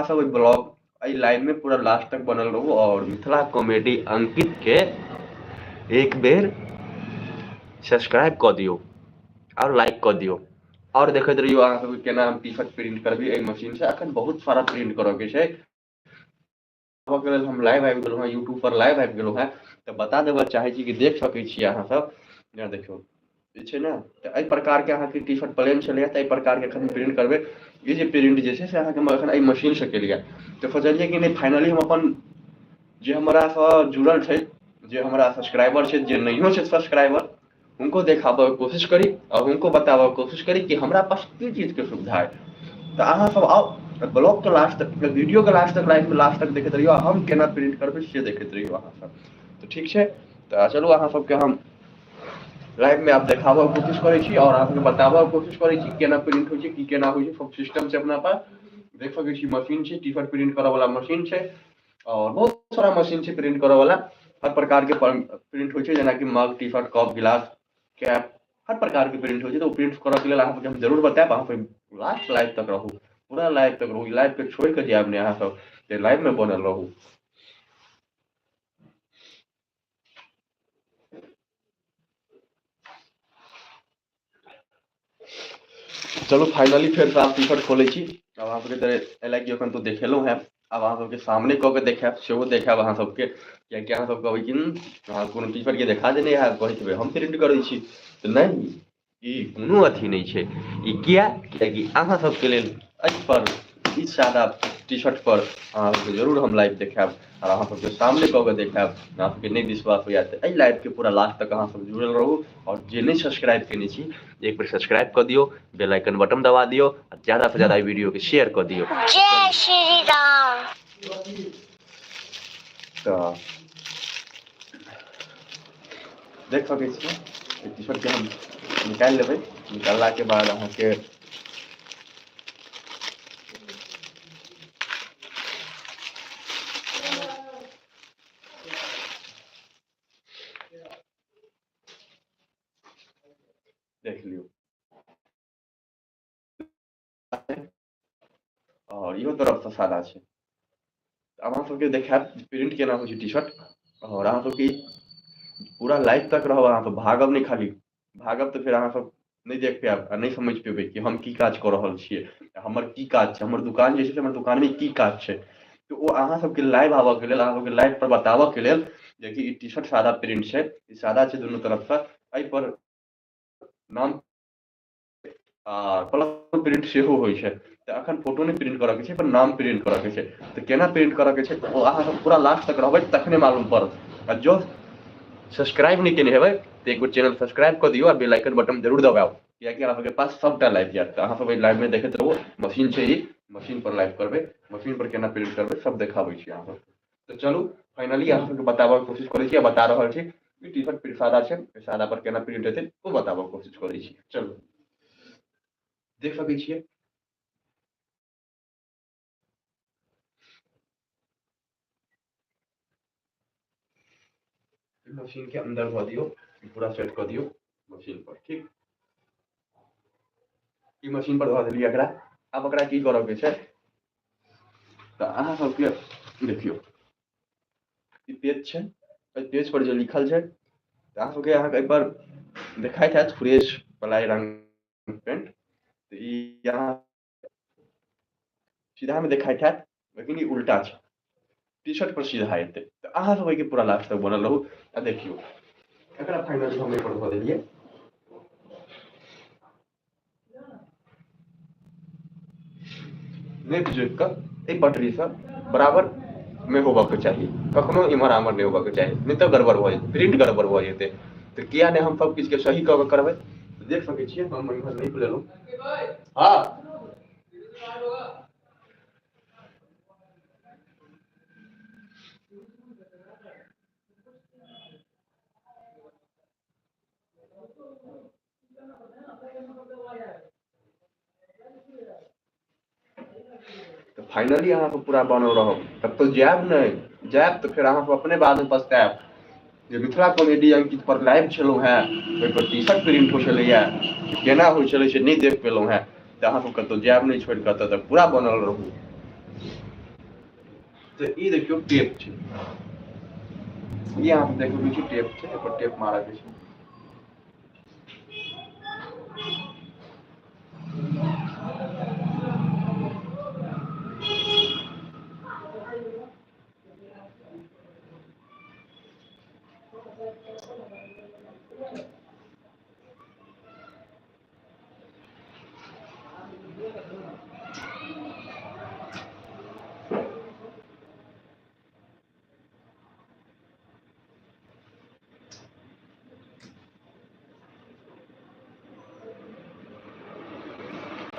अहाँ सब एहि ब्लॉग एहि लाइव में पूरा लास्ट तक बनल रहू और मिथिला कॉमेडी अंकित के एक बेर सब्सक्राइब कऽ दियौ और लाइक कऽ दियौ। और देखैत रहियौ अहाँ सबके केना हम टी शर्ट प्रिंट करबै एहि मशीन से। अखन बहुत सारा प्रिंट करऽ के छै, के लेल हम लाइव आबि गेलहुँ हेँ, यूट्यूब पर लाइव आबि गेलहुँ हेँ। तऽ बता देबऽ चाहै छी कि देख सकै छियै अहाँ सब, जेना देखियौ जे छै ने, तऽ एहि प्रकारके अहाँके टी शर्ट प्लेन छलैए, तऽ एहि प्रकारके एखन प्रिंट करबै। ई जे प्रिंट जे छै से अहाँके हम एखन एहि मशीनसँ केलियै। तऽ सोचलियै कि नहि, फाइनली हम अपन जे हमरासँ जुड़ल छै, जे हमरा सब्सक्राइबर छै, जे नहियो छै सब्सक्राइबर, हुनको देखाबऽके कोशिश करी और हुनको बताबऽके कोशिश करी कि हमरा पास की चीजके सुविधा है। तऽ अहाँ सब आउ ब्लॉग के लास्ट तक, वीडियो के लास्ट तक, लाइव में लास्ट तक देखैत रहियौ, हम केना प्रिंट करबै से देखैत रहियौ अहाँ सब। तऽ ठीक छै, तऽ चलू अहाँ सबके हम लाइव में आब देखाबऽ कोशिश करै छी और अहाँ सबके बताबऽ कोशिश करै छी केना प्रिंट होइ छै, की केना होइ छै, सब सिस्टम छै अपना पास। देख सकै छी मशीन छै, टी शर्ट प्रिंट करऽ वाला मशीन छै और बहुत सारा मशीन छै प्रिंट करऽ वाला। हर प्रकार के प्रिंट होइ छै, जेनाकि mug, T shirt, cup, गिलास, कैप, हर प्रकार के प्रिंट होइ छै। तऽ ओ प्रिंट करऽ के लेल अहाँ सबके हम जरूर बतायब। अहाँ सब लास्ट लाइव तक रहू, पूरा लाइव तक रहू, लाइव के छोड़ि कऽ जायब नहि, अहाँ सब लाइव में बनल रहू। चलू फाइनली फेर से आब टी शर्ट खोलै छी। आब अहाँ सबके तऽ एहि लागि एखन तऽ देखेलहुँ हेँ, आब अहाँ सबके सामने कऽ के देखायब, सेहो देखायब अहाँ सबके, कियाकि अहाँ सब कहबै कि अहाँ कोनो टी शर्टके देखा देने हैब, कहैत हेबै हम प्रिंट करै छी, तऽ नहि, ई कोनो अथी नहि छै। ई किया? कियाकि अहाँ सबके लेल एहि पर, ई सादा टी शर्ट पर अहाँ सबके जरूर हम लाइव देखायब और अहाँ सबके सामने कऽ के देखायब। अहाँ सबके नहि विश्वास होइए तऽ एहि लाइवके पूरा लास्ट तक अहाँ सब जुड़ल रहू और जे नहि सब्सक्राइब केने छी एक बेर सब्सक्राइब कऽ दियौ, बेल आइकन बटन दबा दियौ आ ज्यादा से ज्यादा वीडियो के शेयर कऽ दियौ। जय श्री राम। तऽ देख सकै छियै टी शर्ट के हम निकालि लेबै। निकाललाके बाद अहाँके देख लियौ और इहो तरफ से सादा छै। आब अहाँ सबके देखायब प्रिंट केना होइ छै टी शर्ट और अहाँ सबके पूरा लाइव तक रहब, अहाँ सब भागब नहि, खाली भागब तऽ फेर अहाँ सब नहि देख पायब आ नहि समझ पेबै कि हम की काज कऽ रहल छियै, हमर की काज छै, हमर दुकान जे छै से हमर दुकानमे की काज छै। तऽ ओ अहाँ सबके लाइव आबऽके लेल, अहाँ सबके लाइव पर बताबऽके लेल जेकि ई टी शर्ट सादा प्रिंट छै, ई सादा छै दुनू तरफसँ, एहि पर नाम आ प्लस प्रिंट सेहो होइ छै। तऽ अखन फोटो नहि प्रिंट करऽके छै, पर नाम प्रिंट करऽके छै। तऽ केना प्रिंट करऽके छै ओ अहाँ सब पूरा लास्ट तक रहबै तखने मालूम पड़त। आ जो सब्सक्राइब नहि केने हेबै तऽ एक बेर चैनल सब्सक्राइब कऽ दियौ आ बेल आइकन बटन जरूर दबाउ, कियाकि अहाँ सबके पास सबटा लाइव जायत। तऽ अहाँ सब एहि लाइवमे देखैत रहू। मशीन छै ई, मशीन पर लाइव करबै, मशीन पर केना प्रिंट करबै सब देखाबै छी अहाँ सबके। तऽ चलू फाइनली अहाँ सबके बताबऽके कोशिश करै छी आ बता रहल छी ई टी शर्ट सादा छै, सादा पर केना प्रिंट हेतै ओ बताबऽके कोशिश करै छी। चलू देख सकै छियै मशीन के अंदर धऽ दियौ, पूरा सेट कऽ दियौ मशीन पर। ठीक, ई मशीन पर धऽ देलियै एकरा। आब एकरा की करऽ के छै तऽ अहाँ सबके देखियौ ई पेज छै, एहि पेज पर जे लिखल छै तऽ अहाँ सबके अहाँके एहि पर देखाइत हैत फ्रेश प्लाई रंग पेंट। तऽ ई अहाँ सीधा में देखाइत हैत, लेकिन ई उल्टा छै, टी शर्ट पर सीधा एतै। तऽ अहाँ सब एहिके पूरा लास्ट तक बनल रहू आ देखियौ एकरा फाइनली हम एहि पर धऽ देलियै। नेट जोड़ि कऽ एहि पटरीसँ बराबर मे होबऽके चाही, कखनो इम्हर आम्हर नहि होबऽके चाही, नहि तऽ गड़बड़ भऽ जेतै, प्रिंट गड़बड़ भऽ जेतै। तऽ किया नहि हम सब किछुके सही कऽ कऽ करबै। देख सकै छियै हम इम्हर नापि लेलहुँ। हँ तऽ फाइनली अहाँ सब पूरा बनल रहब, तब तऽ जायब नहि, जायब तऽ फेर अहाँ सब अपने बादमे पछतायब जे मिथिला कॉमेडी अंकित पर लाइव छलहुँ हेँ, ओहिपर टी शर्ट प्रिंट होइ छलैए, केना होइ छलै से नहि देख पेलहुँ हेँ। तऽ अहाँ सब कतहु जायब नहि छोड़ि कऽ, तब तक पूरा बनल रहू। तऽ ई देखियौ टेप छै, ई अहाँ देख सकै छी टेप छै, एहि पर टेप मारऽ के छै।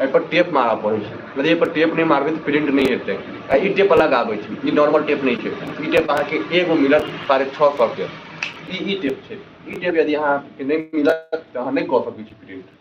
एहिपर टेप मारऽ पड़ै छै, यदि एहिपर टेप नहि मारबै तऽ प्रिंट नहि हेतै। आ ई टेप अलग आबै छै, ई नॉर्मल टेप नहि छै। ई टेप अहाँके एगो मिलत 650 के। ई टेप छै, ई टेप यदि अहाँके नहि मिलत तऽ अहाँ नहि कऽ सकै छी प्रिंट।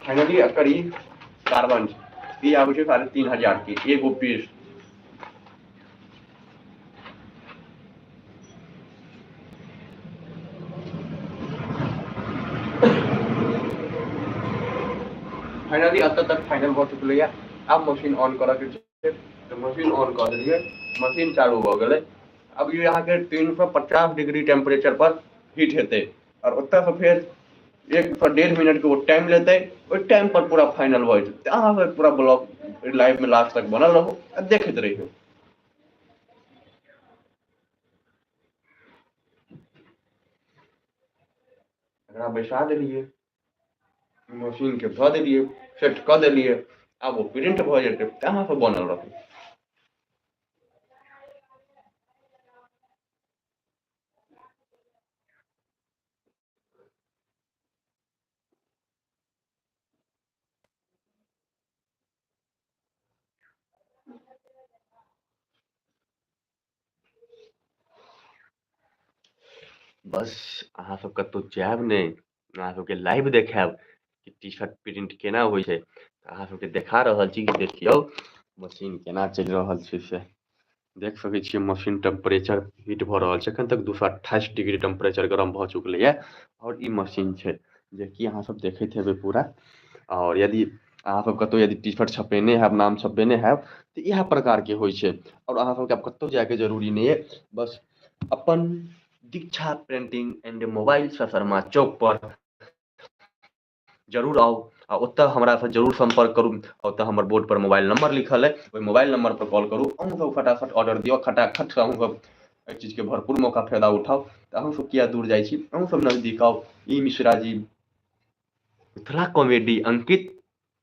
फाइनली एकर ई कार्बन छै, ई आबै छै 3500 के एगो पीस। फाइनली एतऽ तक फाइनल भऽ चुकलैए। आब मशीन ऑन करऽके छै, तऽ मशीन ऑन कऽ देलियै, मशीन चालू भऽ गेलै। अब ई अहाँके 350 डिग्री टेम्परेचर पर हीट हेतै आओर ओतऽसँ फेर 1 से 1.5 मिनट के ओ टाइम लेतै, ओहि टाइम पर पूरा फाइनल भऽ जेतै। तऽ अहाँ सब पूरा ब्लॉग लाइव में लास्ट तक बनल रहू आ देखैत रहियौ। एकरा बैसा देलियै, मशीन के धऽ देलियै, सेट कऽ देलियै, आब ओ प्रिंट भऽ जेतै। तऽ अहाँ सब बनल रहू। बस अहाँ सब कतहु जायब नहि, अहाँ सबके लाइव देखायब कि टी शर्ट प्रिंट केना होइ छै। अहाँ सबके देखा रहल छी कि देखियौ मशीन केना चलि रहल छै, से देख सकै छियै। मशीन टेम्परेचर हीट भऽ रहल छै, एखन तक 228 डिग्री टेम्परेचर गरम भऽ चुकलैए। आओर ई मशीन छै जेकि अहाँ सब देखैत हेबै पूरा। आओर यदि अहाँ सब कतहु यदि टी शर्ट छपेने हैब, नाम छपेने हैब, तऽ इएह प्रकारके होइ छै। आओर अहाँ सबके आब कतहु जायके जरूरी नहि अइ, बस अपन दीक्षा प्रिंटिंग एंड मोबाइल ससरमा चौक पर जरूर आउ आ ओतऽ हमरासँ जरूर सम्पर्क करू। ओतऽ हमर बोर्ड पर मोबाइल नंबर लिखल अइ, ओहि मोबाइल नंबर पर कॉल करू। अहूँ सब फटाफट ऑर्डर दियौ, खटाखट अहूँ सब एहि चीजके भरपूर मौका फायदा उठाउ। तऽ अहूँ सब किया दूर जाइ छी, अहूँ सब नजदीक आउ। ई Mishra ji Mithila comedy Ankit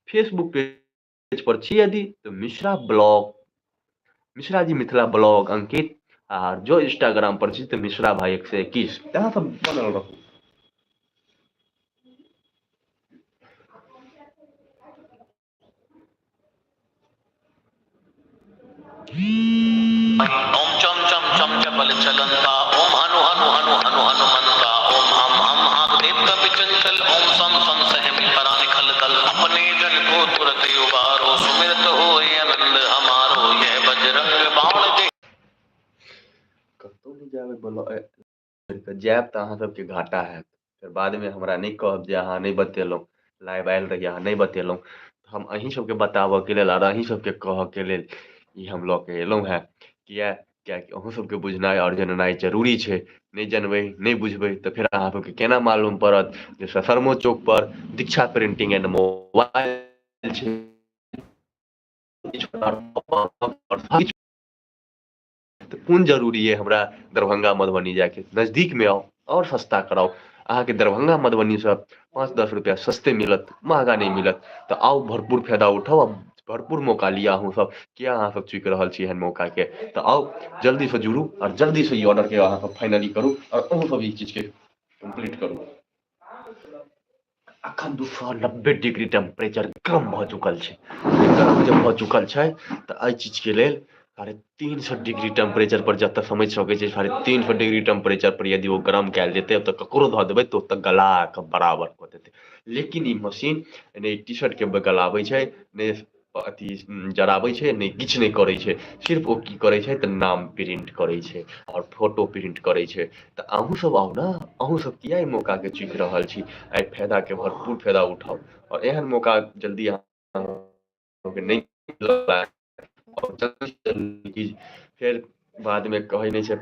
Facebook page पर छी यदि तऽ मिश्रा ब्लॉग, मिश्रा जी मिथिला ब्लॉग अंकित, आर जो इंस्टाग्राम पर छी तऽ मिश्रा भाई 121। तऽ सब बनल रहू। ओम चम चम चम चपल चलंता, ओम हनु हनु हनु हनु हनुमंता, ओम हम हम हाक देव कपि चंचल, ओम सम सम सहमि परानि खल दल, अपने जन को तुरत उबारो, सुमिरत होय आनंद हमारो, यह बजरंग बाण जे। कतौ नहि जाबै बोलो, जायब तऽ अहाँ सबके घाटा हैत, फेर बादमे हमरा नहि कहब जे अहाँ नहि बतेलहुँ, लाइव आयल रही अहाँ नहि बतेलहुँ। हम अहीं सबके बताबऽके लेल आओर अहीं सबके कहऽके लेल ई हम लऽ के एलहुँ हेँ। किया कियाकि अहूँ सबके बुझनाइ आओर जननाइ जरूरी छै। नहि जनबै नहि बुझबै तऽ फेर अहाँ सबके केना मालूम पड़त जे ससरमो चौक पर दीक्षा प्रिंटिंग एंड मोबाइल छै। तऽ कोन जरूरी अइ हमरा दरभंगा मधुबनी जायके, नजदीकमे आउ आओर सस्ता कराउ। अहाँके दरभंगा मधुबनीसँ 5-10 रुपैआ सस्ते मिलत, महगा नहि मिलत। तऽ आउ भरपूर फायदा उठाउ आ भरपूर मौका लिअ अहूँ सब, किया अहाँ सब चुकि रहल छी एहन मौका के। तऽ आउ जल्दी से जुड़ू और जल्दी से ई ऑर्डर के अहाँ सब फाइनली करू और अहूँ सब ई चीज के कम्प्लीट करू। अखन 290 डिग्री टेम्परेचर गरम भऽ चुकल छै। गरम जब भऽ चुकल छै तऽ एहि चीज के लेल 350 डिग्री टेम्परेचर पर जतऽ समझि सकै छियै, 350 डिग्री टेम्परेचर पर यदि ओ गरम कयल जेतै तऽ ककरो धऽ देबै तऽ ओतऽ गला कऽ बराबर कऽ देतै। लेकिन ई मशीन नहि टी शर्ट के गलाबै छै, नहि अथी जराबै छै, नहि किछु नहि करै छै। सिर्फ ओ की करै छै तऽ नाम प्रिंट करै छै आओर फोटो प्रिंट करै छै। तऽ अहूँ सब आउ ने, अहूँ सब किया एहि मौका के चूकि रहल छी? एहि फायदा के भरपूर फायदा उठाउ और एहन मौका जल्दी अहाँके नहि मिलत। जल्दी फेर बाद में कहै नहि छै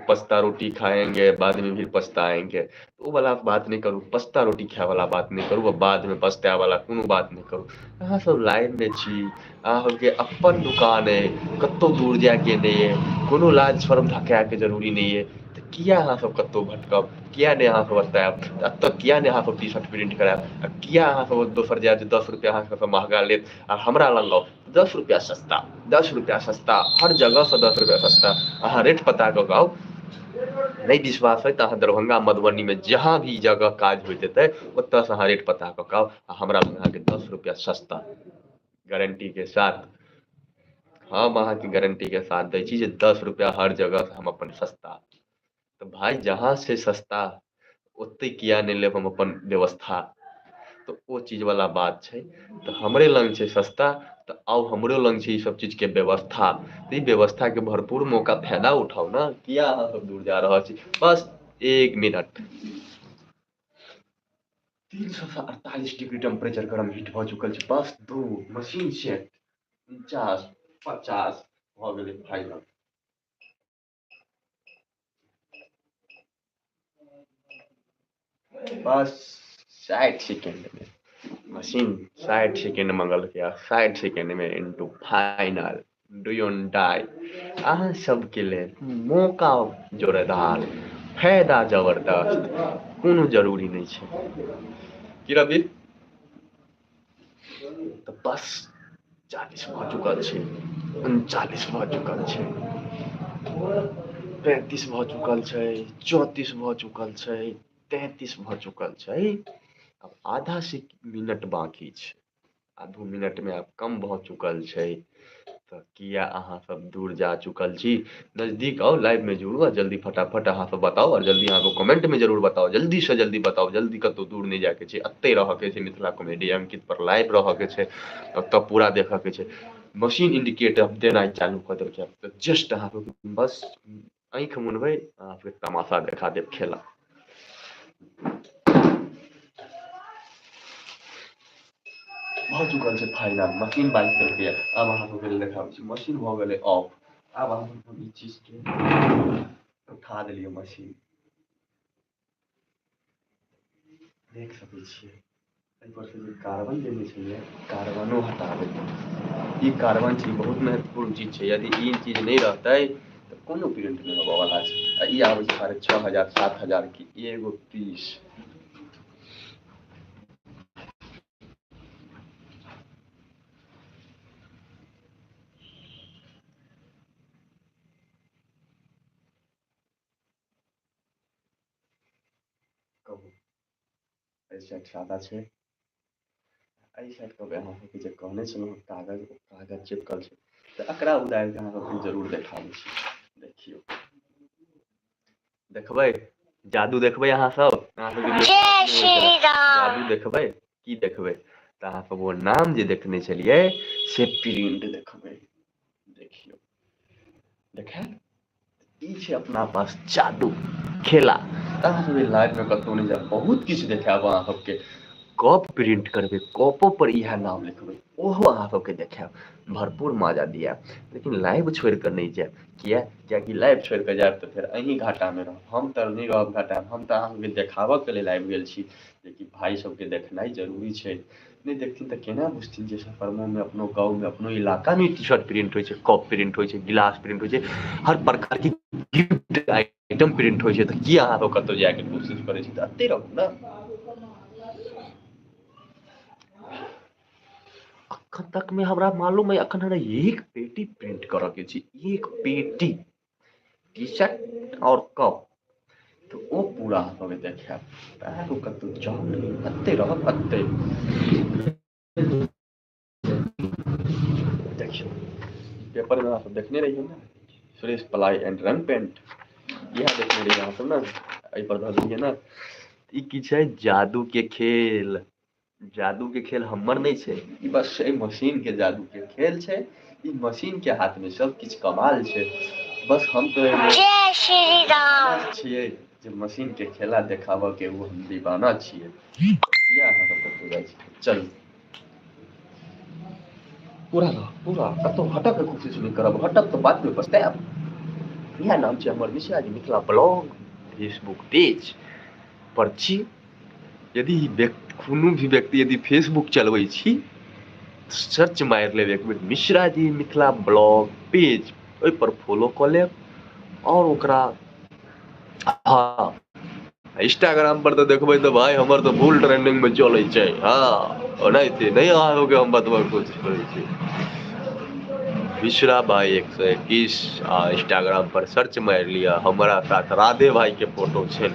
पछता रोटी खाएंगे बाद में फिर पछताएंगे, ओ वाला बात नहि करू। पछता रोटी खाय वाला बात नहि करू, बाद में पछताए वाला कोनो बात नहि करू। अहाँ सब लाइन में छी, अहाँ सबके अपन दुकान अइ, कतहु दूर जायके नहि अइ, कोनो लाज शर्म धकायके जरूरी नहि अइ। तऽ किया अहाँ सब कतहु भटकब? किया नहि अहाँ सब एतऽ आयब? एतऽ किया नहि अहाँ सब टी शर्ट प्रिंट करायब? आ किया अहाँ सब दोसर जायब जे 10 रुपया अहाँ सबसँ महगा लेत आ हमरा लग आउ 10 रुपया सस्ता, 10 रुपया सस्ता, हर जगहसँ 10 रुपया सस्ता। अहाँ रेट पता कऽ कऽ आउ। नहि विश्वास अइ तऽ अहाँ दरभंगा मधुबनी में जहाँ भी जगह काज होइत हेतै ओतऽसँ अहाँ रेट पता कऽ कऽ आउ आ हमरा लग अहाँके 10 रुपया सस्ता गारंटी के साथ। हम अहाँके गारंटी के साथ दै छी जे 10 रुपया हर जगह से हम अपन सस्ता। तऽ भाय जहाँ से सस्ता ओतै किया नहि लेब हम अपन व्यवस्था? तऽ ओ चीज वाला बात छै। तऽ हमरे लग छै सस्ता, तऽ आउ हमरो लग छै ई सब चीज के व्यवस्था। तऽ ई व्यवस्था के भरपूर मौका फायदा उठाउ ने, किया अहाँ सब दूर जा रहल छी? बस 1 मिनट। 348 डिग्री टेम्परेचर गरम हीट भऽ चुकल छै। बस 2 मशीन सेट 49 50 भऽ गेलै फाइनल। बस 60 सेकेंड में मशीन 60 सेकेंड मंगलकै आ 60 सेकेंड में इनटू फाइनल डुयोन डाई। अहाँ सबके लेल मौका जोरदार, फायदा जबरदस्त, कोनो जरूरी नहि छै। की रवि? तऽ बस 40 भऽ चुकल छै, 39 भऽ चुकल छै, 35 भऽ चुकल छै, 34 भऽ चुकल छै, 33 भऽ चुकल छै। आब आधा से मिनट बाकी छै, आधो मिनट में आब कम भऽ चुकल छै। तऽ किया अहाँ सब दूर जा चुकल छी? नजदीक आउ, लाइव में जुड़ू आ जल्दी फटाफट अहाँ सब बताउ और जल्दी अहाँ सब कमेंट में जरूर बताउ, जल्दी से जल्दी बताउ। जल्दी कतहु दूर नहि जायके छै, एतै रहऽके छै, मिथिला कॉमेडी अंकित पर लाइव रहऽके छै, ओतऽ पूरा देखऽके छै। मशीन इंडिकेटर देनाइ चालू कऽ देलकै। तऽ जस्ट अहाँ सब बस आँखि मुनबै, अहाँ सबके तमाशा देखा देब खेला। भऽ चुकल छै फाइनल, मशीन बाजि देलकै। आब अहाँ सबके देखाबै छी, मशीन भऽ गेलै ऑफ। आब अहाँ सब ई चीज के उठा देलियै मशीन, देख सकै छियै। एहि पर से जे कार्बन देने छलियै, कार्बनो हटाबै। ई कार्बन छी, बहुत महत्वपूर्ण चीज छै। यदि ई चीज नहि रहतै तऽ कोनो प्रिंट नहि होबऽ वाला छै। आ ई आबै छै 6500 7000 के एगो पीस। कहू, एहि साइड सादा छै, एहि साइड कहबै अहाँ सबके जे कहने छलहुँ कागज, ओ कागज चिपकल छै। तऽ एकरा उतारि कऽ अहाँ सबके जरूर देखाबै छी। देखियौ, देखबै जादू, देखबै अहाँ सब, अहाँ सबके जय श्री राम। जादू देखबै। की देखबै? तऽ अहाँ सब ओ नाम जे देखने छलियै से प्रिंट देखबै। देखियौ, देखायल? ई छै अपना पास जादू खेला। अहाँ सब लाइव में कतहु नहि जायब, बहुत किछु देखायब अहाँ सबके। कप प्रिंट करबै, कपो पर इएह नाम लिखबै, ओहो अहाँ सबके देखायब, भरपूर मजा दियायब। लेकिन लाइव छोड़ि कऽ नहि जायब। किया? कियाकि लाइव छोड़ि कऽ जायब तऽ फेर अहीं घाटामे रहब, हम तऽ नहि रहब घाटामे। हम तऽ अहाँ सबके देखाबऽके लेल आबि गेल छी, जेकि भाय सबके देखनाइ जरूरी छै। नहि देखथिन तऽ केना बुझथिन जे सफरमोमे, अपनो गाँवमे, अपनो इलाकामे टी शर्ट प्रिंट होइ छै, कप प्रिंट होइ छै, गिलास प्रिंट होइ छै, हर प्रकारके गिफ्ट आइटम प्रिंट होइ छै। तऽ किया अहाँ सब कतहु जायके कोशिश करै छी? तऽ एतहि रहू ने। अखन तक में हमरा मालूम है अखन हमरा एक पेटी प्रिंट करऽ के छै, एक पेटी टी शर्ट और कप, तो ओ पूरा अहाँके देखायब। तऽ कतहु जाउ नहि, एते रहब एते। देखियौ पेपर में अहाँ सब देखने रहियै ने, सुरेश प्लाई एंड रंग पेंट, इएह देखने रहियै अहाँ सब ने, एहि पर धऽ देलियै ने। ई की छै? जादू के खेल। जादू के खेल हमर नहि छै, ई बस एहि मशीन के जादू के खेल छै। ई मशीन के हाथ में सब किछु कमाल छै, बस हम तो जय श्री राम छियै जे मशीन के खेला देखाबऽ के ओ हम दीवाना छियै। इएह अहाँ सब कतहु जाइ छी, चलू पूरा रह, पूरा कतहु हटऽ के कोशिश नहि करब, हटब तऽ बादमे पछतायब। इएह नाम छै हमर Mishra ji Mithila blog Facebook page पर छी। यदि कोनो भी व्यक्ति यदि फेसबुक चलबै छी, सर्च मारि लेब एक बेर मिश्रा जी मिथिला ब्लॉग पेज, ओहिपर फॉलो कऽ लेब। आओर ओकरा हँ इंस्टाग्राम पर तऽ देखबै तऽ भाय हमर तऽ फुल ट्रेंडिंग मे चलै छै। हँ ओनाहिते नहि अहाँके हम बतबऽ के कोशिश करै छी। मिश्रा भाई 121 आ इंस्टाग्राम पर सर्च मारि लिअ, हमरा साथ राधे भाई के फोटो छै,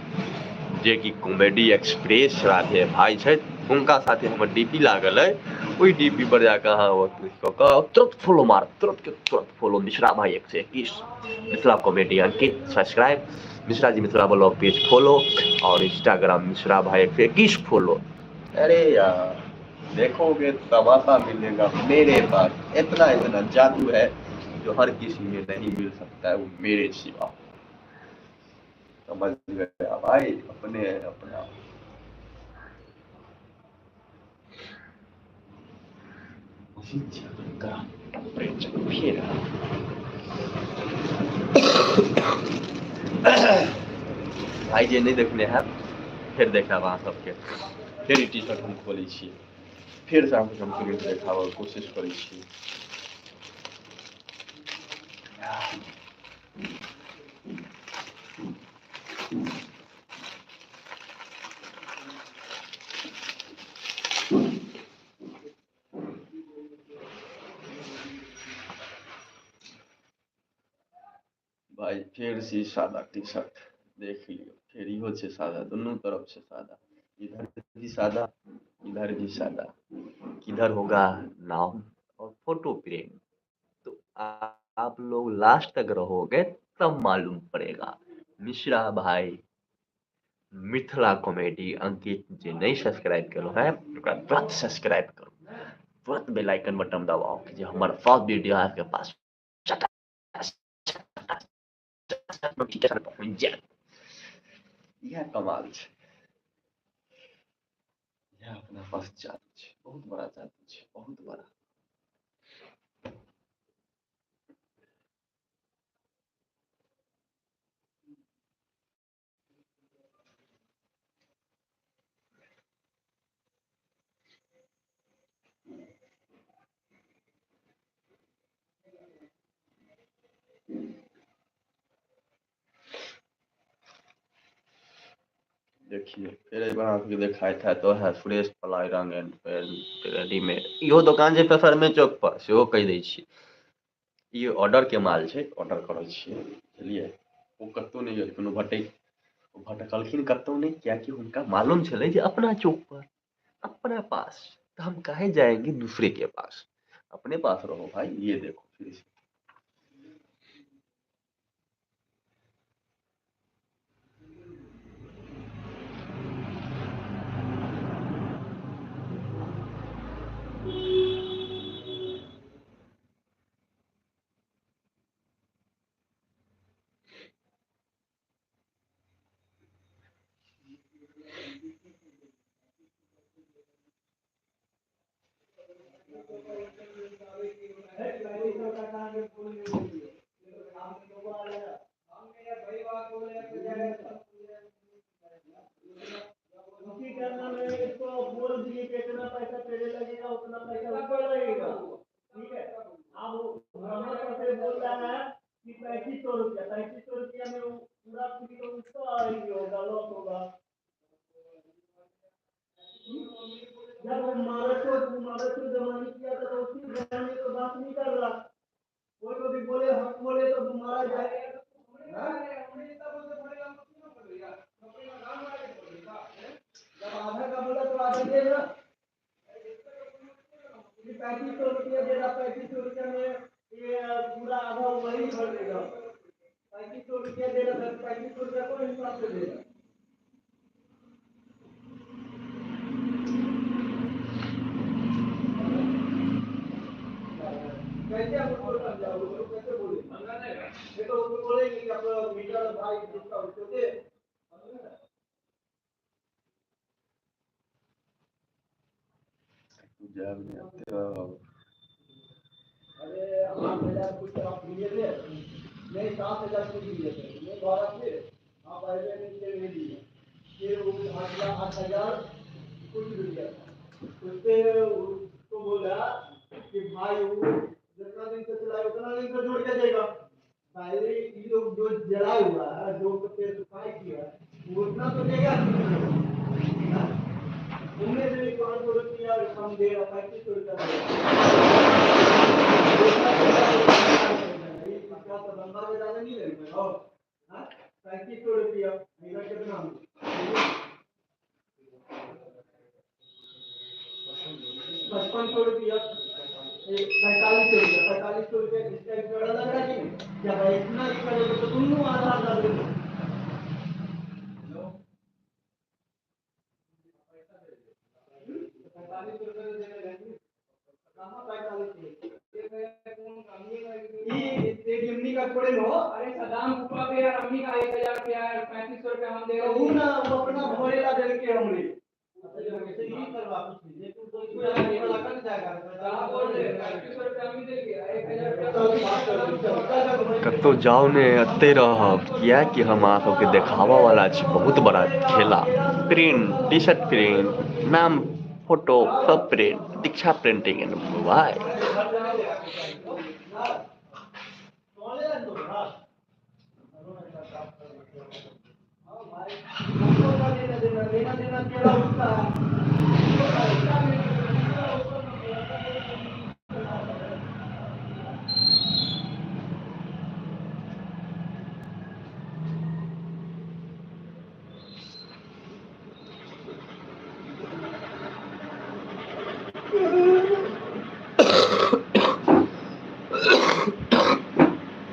जेकि कॉमेडी एक्सप्रेस राधे भाई छथि, हुनका साथे हमर डी पी लागल अइ। ओहि डी पी पर जाकऽ अहाँ क्लिक कऽ कऽ तुरंत फॉलो मारब, तुरंत के तुरंत follow Mishra Bhai 121 Mithila comedy Ankit subscribe, Mishra ji Mithila blog page follow और इंस्टाग्राम मिश्रा भाई 121 फॉलो। अरे यार देखोगे तमाशा मिलेगा मेरे पास, इतना इतना जादू है जो हर किसी में नहीं मिल सकता है, वो मेरे सिवा। समझ गया भाई, अपने अपना। टेम्परेचर फिर भाई जे नहीं देखने हैं फिर देखाब अहाँ सबके। फेर ई टी शर्ट हम खोलै छी, फेरसँ अहाँके हम प्रिंट देखाबऽके कोशिश करै छी। भाई फेर से सादा टी शर्ट देख लियौ, फेर इहो छै सादा, दुनू तरफ छै सादा, इधर भी सादा इधर भी सादा। किधर होगा नाम और फोटो प्रिंट, तो आप लोग लास्ट तक रहोगे तब मालूम पड़ेगा। मिश्रा भाई मिथिला कॉमेडी अंकित जे नहीं सब्सक्राइब करो है ओकरा तुरंत सब्सक्राइब करू, तुरंत बेल आइकन बटन दबाओ कि जे हमर सब वीडियो आपके पास पहुँच जायत। इएह कमाल छै, इएह अपना पास जादू छै, बहुत बड़ा जादू छै, बहुत बड़ा। देखिए फिर एक बार अहाँके देखाइत हैत तो है सुरेश प्लाई रंग एंड रेडीमेड, इहो दोकान छै पेसरमे चौक पर, सेहो कहि दै छी। ई ऑर्डर के माल छै, ऑर्डर करै छियै, बुझलियै। ओ कतहु नहि गेल, कोनो भटक ओ भटकलखिन कतहु नहि, कियाकि हुनका मालूम छलै जे अपना चौक पर अपना पास, तो हम काहे जाएंगे दूसरे के पास, अपने पास रहो भाई। ये देखो फिर से पूरा होगा, लॉस होगा। जब महाराष्ट्र जमानी किया था तो उसकी जमाने तो बात नहीं कर रहा। कोई को भी बोले हम बोले तो मारा जाएगा। जब आधा का बोला तो आधा दे ना। 3500 रुपया दे रहा, 3500 रुपया में ये पूरा आधा वही भर देगा। 3500 रुपया दे रहा, 3500 रुपया कौन हिसाब से देगा? कैसे आप उसको समझाओ, उसको कैसे बोले? ये तो उसको बोलेंगे कि आप मीटर भाई जिसका उसको दे। अरे 8000 कुछ आप लिए थे, नहीं 7000 कुछ लिए थे, नहीं 12 थे आप आए नहीं लिए, फिर वो 8000 कुछ दिया था। उससे उसको बोला कि भाई वो जितना दिन से चलाए उतना दिन से जोड़ के देगा। भाई ये लोग जो जला हुआ है, जो पेड़ सुखाई किया वो उतना तो देगा। उनमें से भी 500 रुपया कम दे रहा, 3500 रुपया दे रहा। ज़्यादा नहीं लगेगा, 3500 रुपया मेरा कितना? 5500 रुपया, 4500 रुपया, 4500 रुपया इसका एक जोड़ा लग रहा है। जब इतना ही करोगे तो दोनों आधा आधा दे दो। 4500 रुपया देने कहाँ? 45 का थोड़े लो। अरे सदाम फूफा पे यार अम्मी का 1000 रुपया है, 3500 रुपया हम दे रहे हैं ना, वो अपना भोरेला दे के हमरे कतौ जाओ ने एते रहब, कियाकि हम अहाँ सबके देखाबऽ वाला छी बहुत बड़ा खेला। प्रिंट, टी शर्ट प्रिंट, नाम फोटो सब print, Diksha printing and mobile.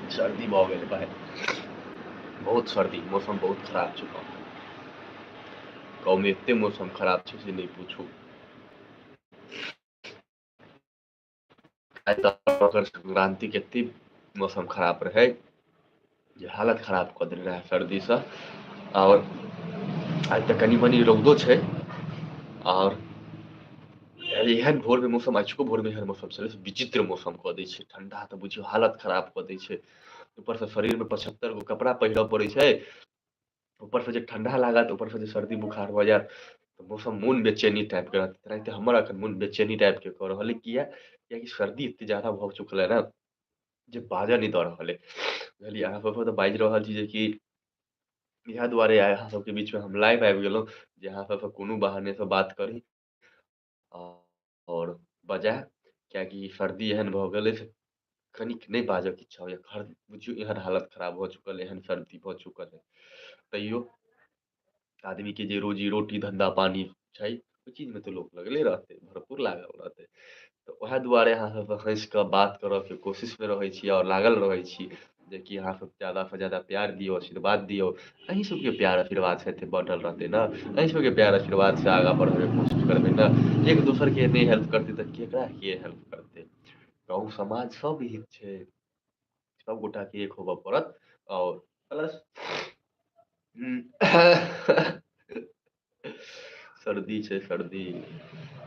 सर्दी भऽ गेल भाई, बहुत सर्दी, मौसम बहुत खराब छै गाँव। गाँव में एते मौसम खराब छै से नहीं पूछू। मकर संक्रांति के एते मौसम खराब रहे जे हालत खराब कऽ देने रहे सर्दी से। और आइ तऽ कनि मनि रौदो छै। और एहन भोर में मौसम, आजुको भोर में एहन मौसम छलै, विचित्र मौसम कऽ दै छै। ठंडा तऽ बुझियौ हालत खराब कऽ दै छै। ऊपर से शरीर में 75 गो कपड़ा पहिरऽ पड़ै छै, ऊपर से जे ठंडा लागत, ऊपर से जे सर्दी बुखार भऽ जायत तऽ मौसम मोन बेचैनी टाइप के रहत। तेनाहिते हमर अखन मोन बेचैनी टाइप के कऽ रहल है। किया? कियाकि सर्दी एते ज्यादा भऽ चुकल है ना जे बाजऽ नहि दऽ रहल है। बुझलियै? अहाँ सबके तऽ बाजि रहल छी जेकि इएह दुआरे आइ अहाँ सबके बीच में हम लाइव आबि गेलहुँ जे अहाँ सबसँ कोनो बहाने से बात करी और बजाय। कियाकि सर्दी एहन भऽ गेल अछि कनिक नहि बाजऽके इच्छा होइए। बुझियौ एहन हालत खराब भऽ चुकल है, एहन सर्दी भऽ चुकल है। तैयो आदमी के जे रोजी रोटी धंधा पानी छै ओहि चीजमे तऽ लोक लगले रहतै, भरपूर लागल रहतै। तऽ उएह दुआरे अहाँ सबसँ हँसि कऽ बात करऽके कोशिशमे रहै छी और लागल रहै छी जेकि अहाँ सब ज्यादासँ ज्यादा प्यार दियौ, आशीर्वाद दियौ। अहीं सबके प्यार आशीर्वाद से एते बढ़ल रहतै ने, अहीं सबके प्यार आशीर्वाद से आगाँ बढ़बैके कोशिश करबै ने। एक दोसरके नहि हेल्प करतै तऽ केकरा के हेल्प करतै? गाँव समाज सब हित छै, सब गोटाके एक होबऽ पड़त। और प्लस सर्दी छै, सर्दी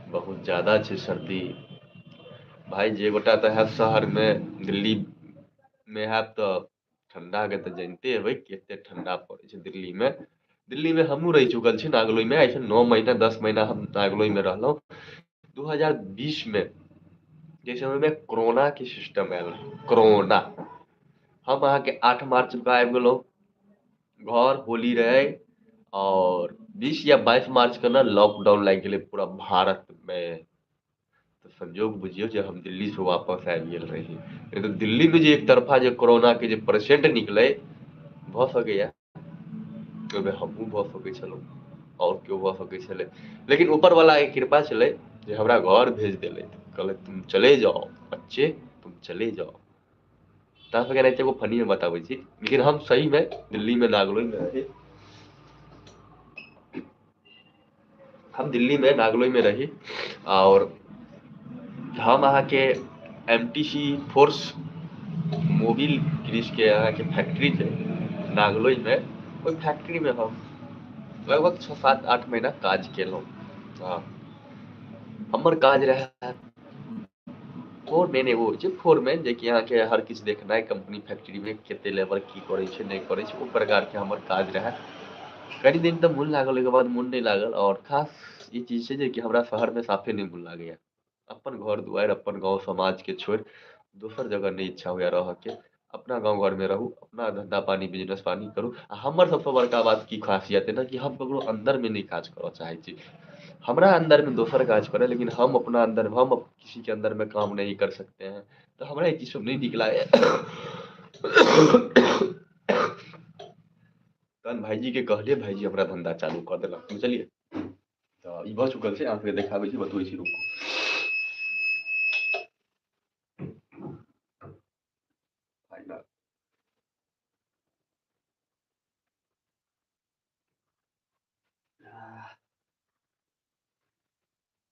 बहुत ज्यादा छै सर्दी। भाई जे गोटा तऽ हैब शहरमे, दिल्लीमे हैब तऽ ठंडाके तऽ जानिते हेबै कते ठंडा पड़ै छै दिल्लीमे। दिल्लीमे हमहूँ रहि चुकल छी नागलोइमे। एहिसँ 9 महीना 10 महीना हम नागलोइमे रहलहुँ। 2020 में जाहि समयमे कोरोनाके सिस्टम आयल रहै, कोरोना, हम अहाँके 8 मार्च के आबि गेलहुँ घर, होली रहै और 20 या 22 मार्च के ने लॉकडाउन लागि गेलै पूरा भारत मे। तऽ संजोग बुझियौ जे हम दिल्ली से वापस आबि गेल रही। नहि तऽ दिल्ली मे जे एक तरफा जे कोरोना के जे पेशेंट निकलै, भऽ सकैया ओहिमे हमहूँ भऽ सकै छलहुँ और केओ भऽ सकै छलै, लेकिन ऊपर वाला के कृपा छलै जे हमरा घर भेज देलथि। कहलथि तुम चले जाओ बच्चे, तुम चले जाओ। तहन सबके एनाहिते एगो फनी मे बताबै छी, लेकिन हम सही मे दिल्ली मे नागलोई मे रही। हम दिल्ली मे नागलोई मे रही और हम अहाँके MTC force Mobil Greece के अहाँके फैक्ट्री छै नागलोई मे, ओहि फैक्ट्री मे हम लगभग 6 7 8 महीना काज केलहुँ। हँ, हमर काज रहै फोरमैन, एगो होइ छै फोरमैन, जेकि अहाँके हर किछु देखनाइ कम्पनी फैक्ट्री मे कते लेबर की करै छै नहि करै छै, ओ प्रकार के हमर काज रहै। कनि दिन तऽ मोन लागल, ओहिके बाद मोन नहि लागल। और खास ई चीज छै जेकि हमरा शहर मे साफे नहि मोन लागैया। अपन घर दुआरि अपन गाँव समाज के छोड़ि दोसर जगह नहि इच्छा होइया रहऽ के। अपना गाँव घर मे रहू, अपना धंधा पानी बिजनेस पानी करू। आ हमर सबसँ बड़का बात की खासियत अइ ने कि हम ककरो अन्दर मे नहि काज करऽ चाहै छी। हमरा अन्दर मे दोसर काज करै, लेकिन हम अपना अन्दर, हम किसी के अन्दर में काम नहीं कर सकते हैं। तऽ हमरा ई चीज सब नहि नीक लागैया। तहन भाईजी के कहलियै, भाईजी हमरा धंधा चालू कऽ देलक, बुझलियै। तऽ ई भऽ चुकल छै, अहाँ सबके देखाबै छी, बतबै छी, रुकू। फाइनल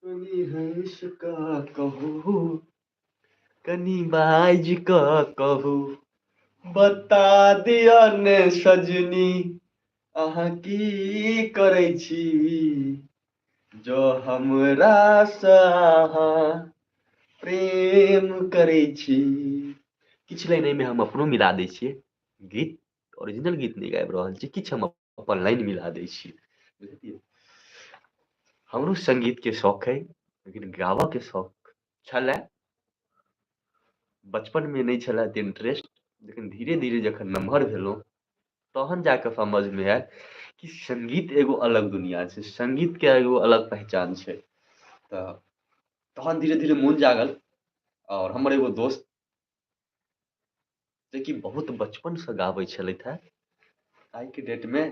कनि हँसि कऽ कहू, कनि बाजि कऽ कहू, बता दिअ ने सजनी अहाँ की करै छी, जँ हमरासँ अहाँ प्रेम करै छी। किछु लाइन एहिमे हम अपनो मिला दै छियै, गीत ओरिजिनल गीत नहि गाबि रहल छी, किछु हम अपन लाइन मिला दै छियै, बुझलियै। हमरो संगीत के शौक है, लेकिन गाबऽ के शौक छलए बचपन मे नहि छलए एते इंटरेस्ट, लेकिन धीरे धीरे जखन नमहर भेलहुँ तहन जाकऽ समझ मे आयल कि संगीत एगो अलग दुनिया छै, संगीत के एगो अलग पहचान छै। तऽ तहन धीरे धीरे मोन जागल। और हमर एगो दोस्त जेकि बहुत बचपन से गाबै छलथि हेँ, आइ के डेट मे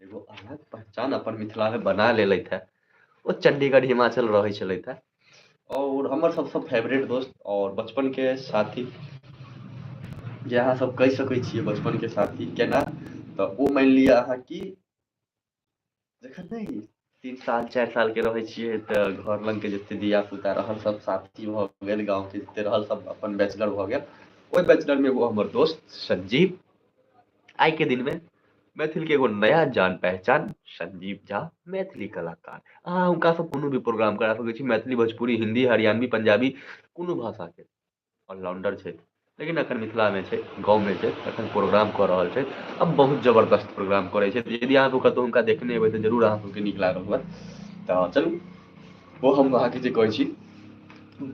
एगो अलग पहचान अपन मिथिला मे बना लेलथि हेँ। ओ चंडीगढ़ हिमाचल रहै छलथि हेँ और हमर सबसँ फेवरेट दोस्त और बचपन के साथी, जे अहाँ सब कहि सकै छियै बचपन के साथी केना, तऽ ओ मानि लिअ अहाँ कि जखन नहि 3 साल 4 साल के रहै छियै तऽ घर लग के जते धिया पुता रहल सब साथी भऽ गेल, गाँव के जते रहल सब अपन बैचलर भऽ गेल। ओहि बैचलर मे एगो हमर दोस्त संजीव, आइ के दिन मे मैथिल के एगो नया जान पहचान संजीव झा, मैथिली कलाकार। अहाँ हुनका से कोनो भी प्रोग्राम करा सकै छी, मैथिली, भोजपुरी, हिंदी, हरियाणवी, पंजाबी, कोनो भाषा के ऑलराउंडर छै। लेकिन अखन मिथिला मे छै, गाँव मे छै, अखन प्रोग्राम कऽ रहल छै। अब बहुत जबरदस्त प्रोग्राम करै छै। यदि अहाँ सब कतहु हुनका देखने हेबै तऽ जरूर अहाँ सबके नीक लागल होत। तऽ चलू, ओ हम अहाँके जे कहै छी,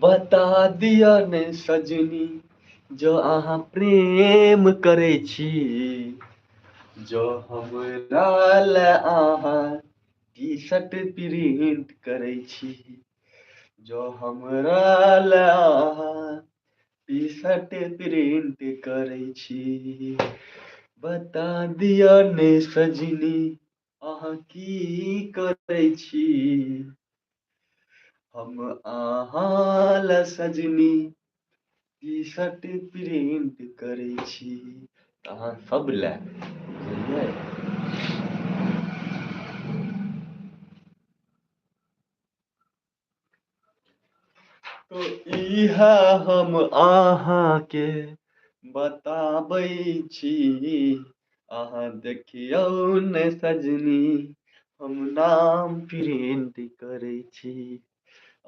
बता दिअ ने सजनी जँ अहाँ प्रेम करै छी, जँ हमरा लए अहाँ टी शर्ट प्रिंट करै छी, जँ हमरा लए अहाँ टी शर्ट प्रिंट करै छी, बता दिअ ने सजनी अहाँ की करै छी, हम अहाँ लए सजनी टी शर्ट प्रिंट करै छी। अहाँ सब लए, बुझलियै। तो इएह हम अहाँके बताबै छी, अहाँ देखियौ ने सजनी हम नाम प्रिंट करै छी,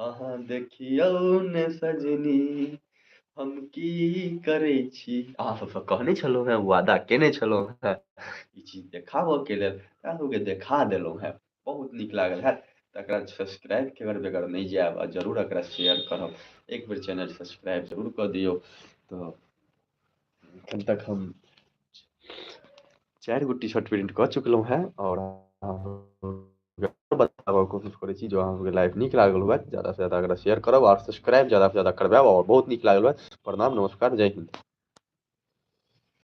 अहाँ देखियौ ने सजनी हम की करै छी। अहाँ सबसँ कहने छलहुँ हेँ, वादा केने छलहुँ हेँ ई चीज देखाबऽ के लेल, अहाँ सबके देखा देलहुँ हेँ, बहुत नीक लागल हैत। तकरा सब्सक्राइब केकर बगैर नहि जायब आ जरूर एकरा शेयर करब। एक बेर चैनल सब्सक्राइब जरूर कऽ दियौ। तऽ एखन तक हम 4 गो टी शर्ट प्रिंट कऽ चुकलहुँ हेँ आओर बताबऽ कोशिश करै छी। जो अहाँ सबके लाइव नीक लागल हुए, ज़्यादा से ज़्यादा एकरा शेयर करब आओर सब्सक्राइब ज़्यादा से ज़्यादा करबायब आओर बहुत नीक लागल हुए। प्रणाम, नमस्कार, जय हिन्द।